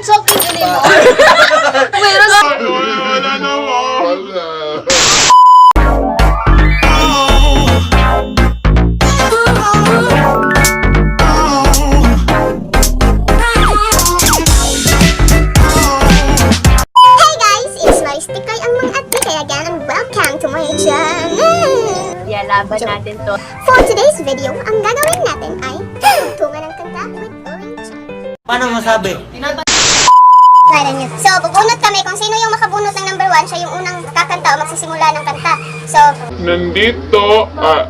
talking anymore. We're not Wala na wala. Hey guys! It's Lois Tikoy ang mga Tikay again and welcome to my channel! Yeah, laban natin to. For today's video, ang gagawin natin ay tunga ng kanta with Orange Challenge. Paano masabi? Kaya niyo. So, bubunot kami kung sino yung makabunot ng number 1, siya yung unang kakanta o magsisimula ng kanta. So, Nandito, ah,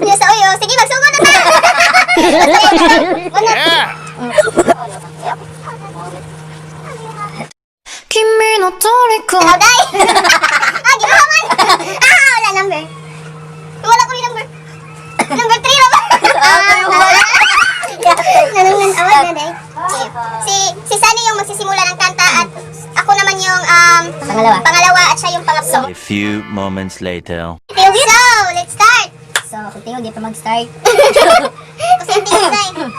yes, oy, oh, sige, magsugod na tayo! Bunot! 君の虜 Hello, day! Ah, ginawa man! Ah, wala number. Wala ko yung number. Number 3 na ba? Ah, wala. Nanungan awad na, day. Sige. Si Sunny yung magsisimula ng kanta at ako naman yung pangalawa. Pangalawa at siya yung pangatlo. A few moments later. So, let's start! So, kung tingog, di pa mag-start. Kasi hindi na eh.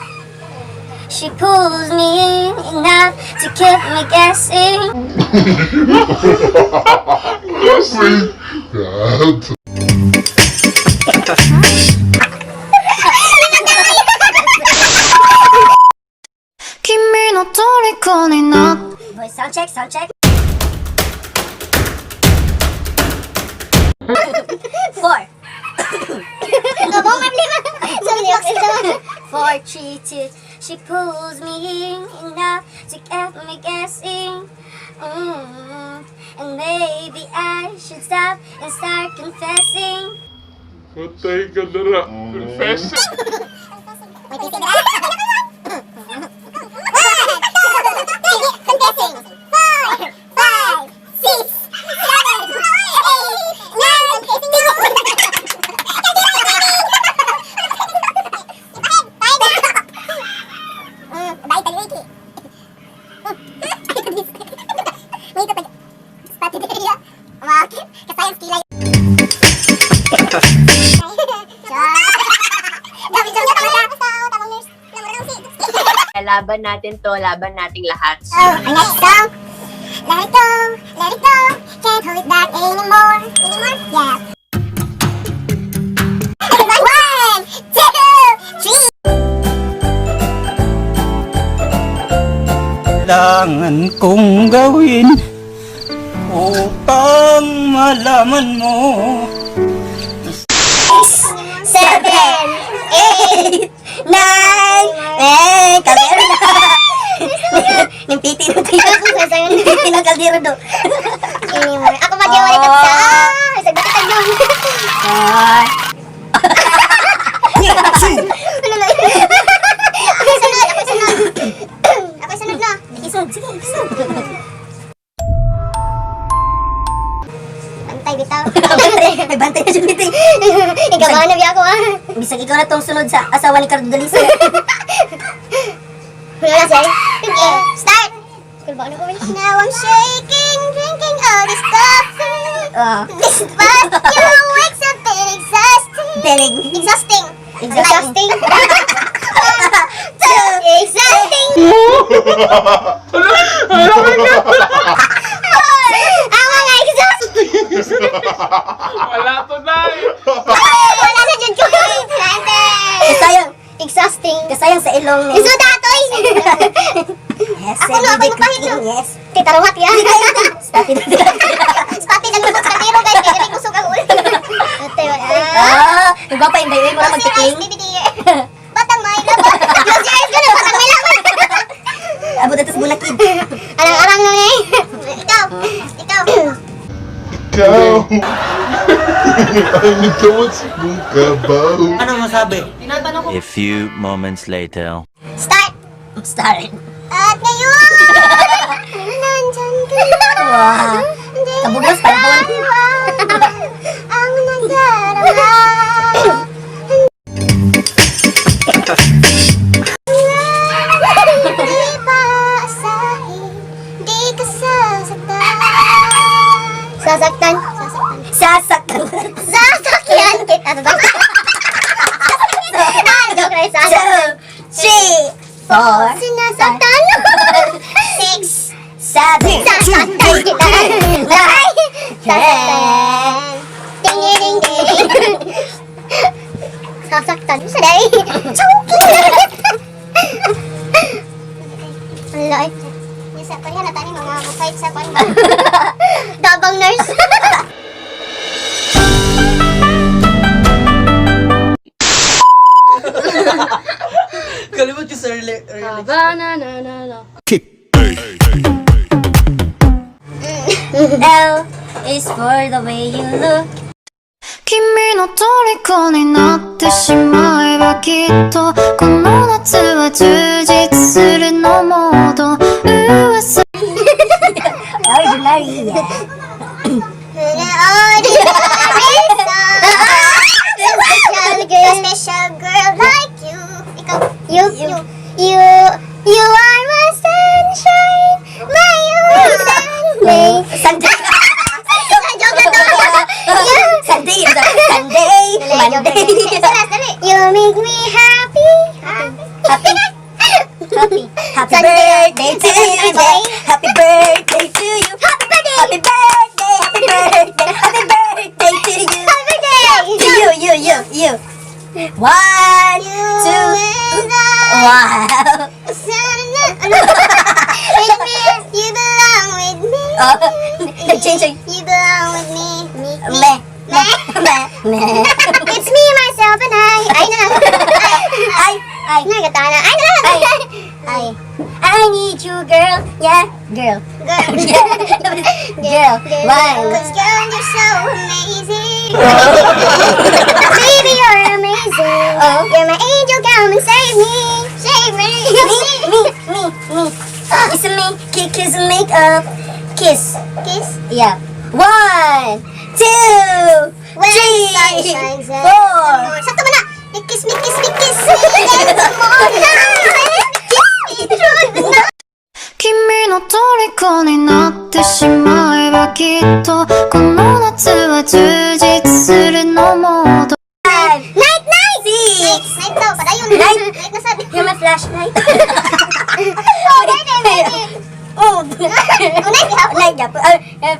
She pulls me in enough to keep me guessing. God. 君の虜になって Voice sound check, sound check. Four. Gabong problema. Sabi niyo, Four, three, two. She pulls me in enough to keep me guessing. And maybe I should stop and start confessing. Patay ka na. Confess. May PC na. Confessing. Four, five, six, seven, eight, nine, ten. Yeah, laban natin to, laban nating lahat. Oh, our next song. Let it go, let it go. Can't hold it back anymore. Anymore? Yeah. One, two, three. Kailangan kong gawin upang malaman mo. Seven, eight, nine, eh, kaldero na. Nimpiti na tayo. Nimpiti ng kaldero do. Anymore. Ako pa di wala ka sa. Ah, sa bakit tayo. Four. Ano na? Ako sunod, ako sunod. Ako sunod na. Isod, sige, isod. Bantay bitaw. May bantay na siya dito. Ikaw ba na biya ako ah. Bisag ikaw na tong sunod sa asawa ni Cardo Dalisa. Wala siya. Okay, start. Now I'm shaking, drinking all this coffee. Oh. This past few weeks have been exhausting. Belig. Exhausting. Exhausting. Exhausting. One, two, exhausting. Four. Ang mga exhausting. Wala to na. Wala na dyan ko. Nante. Kasayang, Exhausting. kasayang sa ilong ni. Iso datoy. Yes, Ako no, ako yung pahit no. Yes. Titarawat ya. Spotted. Spotted ang lubog sa tiro guys. Kaya dali kusog ang ulo. Ate, wala. Ah, nagwapa yung bayo mo Close your eyes, magtiking. baby dear. Batang may laban. Close your eyes ko na, batang may laban. Abot na to sa bulakid. Arang-arang na eh. Ikaw, ikaw. Ikaw. Ay, nagkawat sa mong kabaw. Paano masabi? A few moments later. Start! Start. At ngayon, nandyan ka na. Wow. Hindi Kabugos, panahon. na ang nadarama. Di ba asahin, di ka sasaktan. Sasaktan? Sasaktan. Sasaktan. Sasakyan kita. Sasakyan. Ah, joke lang. Two, Sasaktan. three, Four. Sinasaktan. 6, 7, Sasaktan kita. Ay! Sasaktan. Ding, ding, ding. Sasaktan siya dahil. Chunky! Ala, ay. Sa pareha na tani mga fight sa kwan ba? Dabang nurse. Kalimot yung Sir Ba, na, na, na, na. L is for the way you look. 君の虜になってしまえばきっとこの夏は充実するのもっと噂 Ordinary, yeah. Special girl, special girl like you. Ikaw, you, you, you, you are my sunshine, my only sunday. Sunday. Joke na to. You, Sunday, Sunday, Monday. You make me happy. Happy. Happy. Happy Sunday. birthday to you, Jay. Happy birthday to you. Happy birthday. Happy birthday, happy birthday, happy birthday to you. Happy birthday. To you, you, you, you. One, two, wow. With me, you belong with me. Oh, nag-change yung You belong with me. Me, me. me, me, me, me. It's me, myself, and I. Ay na lang. Ay, ay, Nagatana. Ay na lang. ay, ay. I need you, girl. Yeah, girl. Girl. Girl. One. 'Cause girl, you're so amazing. Baby, you're amazing. Oh. You're my angel, come and save me. Save me. Me, me, me, me. It's me. Kiss, kiss, make up. Kiss. Kiss. Yeah. One, two, When the three, sun shines and four. the moon. Sakto ba na? You kiss me, kiss me, kiss me. And the moon. Kiss me through the night. 君の虜になってしまえばきっとこの夏は充実するのもっと Five, Night, night! six. Night daw, padayon. Night. Night na sad. You're my flashlight. Oh, pwede, pwede. Oh. Night gihapon. Light gihapon.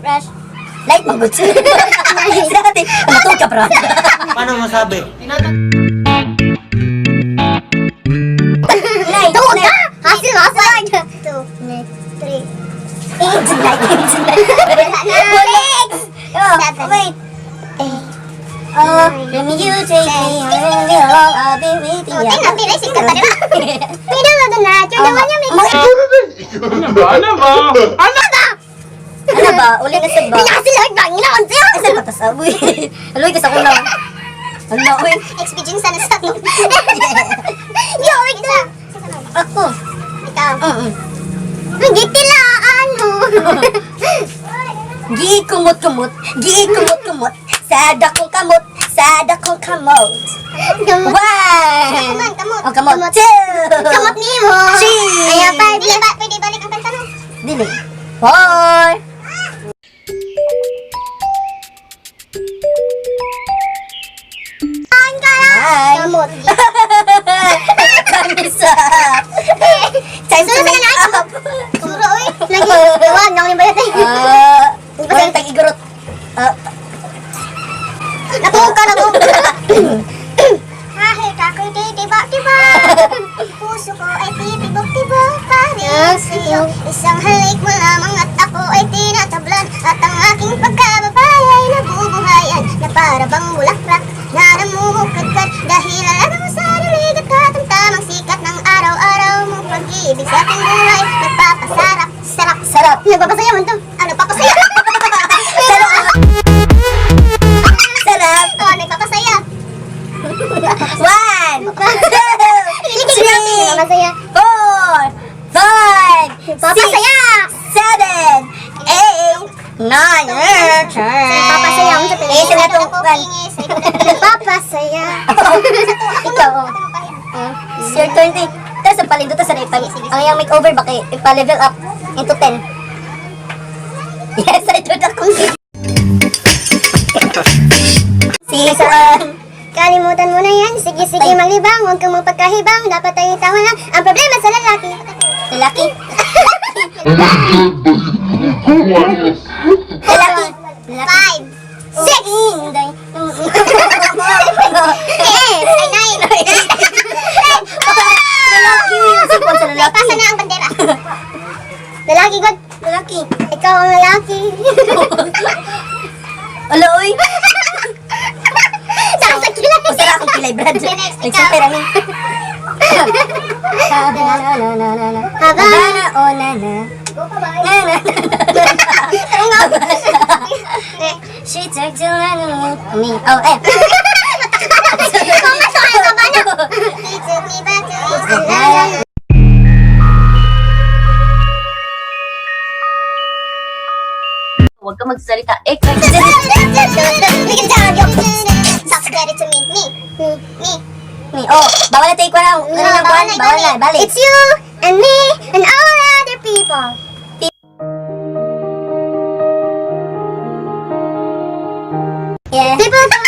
Flash. Light mo good. Sabi, matulog ka bro. Paano masabi? Night. Tuwag ka! Night. Hasil, hasil. Two, three. Eight, nine, eight, nine. Wala na. Six. Oh, Seven. wait. Eight. Oh, let me you take me along. I'll be waiting. Oh, tingnan, pilay, sikat pa, di ba? Middle of the night, you're the one you make me... Ano ba? Ano ba? Ano ba? Ano ba? Uli na sad ba? Pinakasil, Lord, Panginoon sa'yo! Asa ba tas abuy? Aloy ka sa kuna. Ano uy? XP sana sa ato. Yo, ikaw. Ako. Ikaw. Mm. Gitilaan mo. Gi kumot kumot, gi kumot kumot. Sa dakong kamot, sa dakong kamot. Kamot. One. Kamot, kamot. Oh, kamot. Kamot. Two. Kamot nimo. Three. Ayaw pa, dili ba, pwede balik ang kanta no? Dili. Four. Kain ka na. Nine. Kamot. Time is up. Time to Sunod na wake lang. up. Suro, oy. Lagi, tawag na ko yung bayat eh. Ah, walang tag-igorot. Ah, Natuog ka, natuog ka. Kahit ako'y titibok-tibok, puso ko ay titibok-tibok pa rin sa'yo. Isang halik mo lamang at ako ay tinatablan, at ang aking pagkababae ay nabubuhayan na para bang bulaklak na namumukadkad. Dahil alam mo sa lilig at katamtamang sikat ng araw-araw mong pag-ibig sa aking buhay. Nagpapasarap, sarap, Sarap. Nagpapasaya man to. Ah, nagpapasaya. Sarap. Sarap. Oh, nagpapasaya. One, two, three, Nagpapasaya. four, five, six, Nagpapasaya. seven, eight, nine, ten. Nagpapasaya ako sa Eh, sa natong kan. Nagpapasaya. Ikaw, oh. It's your turn, eh. Tapos ang palindot sa ipa, ang iyang makeover ba kay ipa-level up into 10. Yes, I do ako. Season. Kalimutan mo na yan. Sige, sige, maglibang. Huwag kang magpagkahibang. Dapat ay tawa lang. Ang problema sa Lalaki. Lalaki. Five. Six. Yes. Ay, nine. Lalaki. Sipon sa lalaki. Pasa na ang bandera. Lalaki, God. Lalaki. Ikaw ang lalaki. Ala, oy. Saan sa kilay? Usara akong kilay, Brad. Next, ikaw. Nagsampay ramin. Na na na na na na. Haba. Habana o na na. Na na na na. She took to me. Me. Oh, eh. Pumasok ang kabana. He took me back to East London. Huwag ka magsalita. Eh, kahit Subscribe to me. Me. Me. Me. Me. Oh, bawal na take one out. No, Ano lang bawal kwan? na, Bawal na, balik. It's you and me and all other people. Yeah. People go.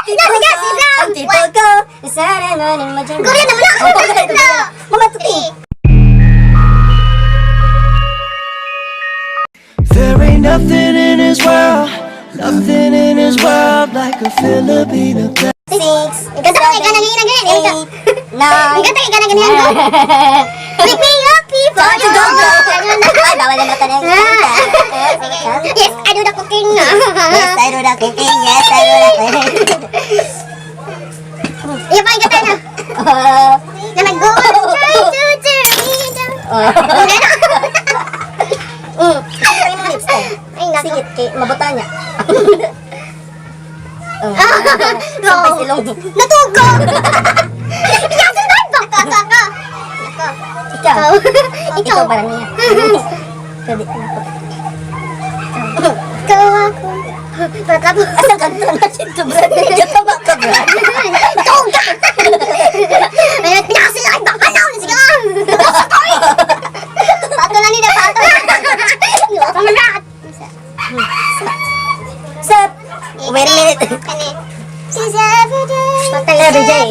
People go. Ang people go. Sana na ni mo dyan. Korean naman ako. Oh, Korean, Korean. Mama tuti. There ain't nothing in this world, nothing in this world like a Filipino. 6, Ang ganda kay ganang ganyan ganyan. 8, 9, Ang ganda kay ganang ganyan. Wake me up, people. Time to go, go. Ay, bawal na mata na. Ah. Yes, I do the cooking. Yes, I do the cooking. Yes, I do the cooking. Iya pa, ganda na. Na nag-go and try to turn me down. Ay, mo lips eh. Ay, nako. Sige, kay mabuta niya. Oh. No. Sampay silong. Natugo! Yasunod ba? Ako, ako, ako. Ako. Ikaw. Ikaw. Ikaw parang niya. Pwede. Ikaw ako. Matapos. Asa ka na siya, Brad? Gataba ka, Brad. Tuga! Ay, pinakasilakit ba? Ano? Sige lang! Pato na nila, pato na. Pato na. Sup? Wait a minute. Since every day, Every day,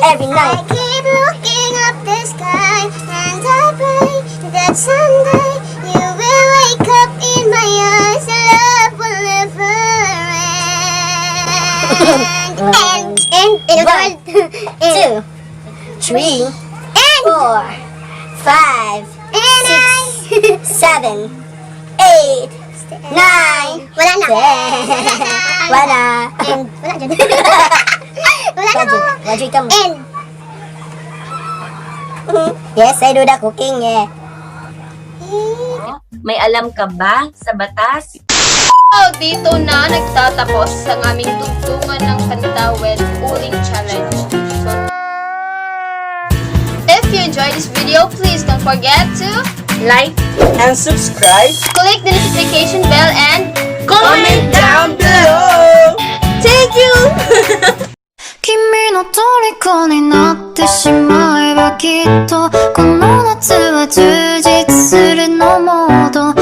every night. I keep looking up the sky and I pray that someday you will wake up in my eyes and love will never end. And, One, and, 2, 3, and, 4, 5, and I, 7, 8, 9, Wala na. 10. Wala. And, wala dyan. Wala na Wajud, mo. wajud ka mo. And, Yes, I do the cooking, yeah. May alam ka ba sa batas? So, dito na nagtatapos ang aming tugtungan ng kanta with Uling Challenge. So, if you enjoyed this video, please don't forget to Like, And subscribe. click the notification bell and Comment down below. Thank you! 君の虜になってしまえばきっとこの夏は充実するのもっと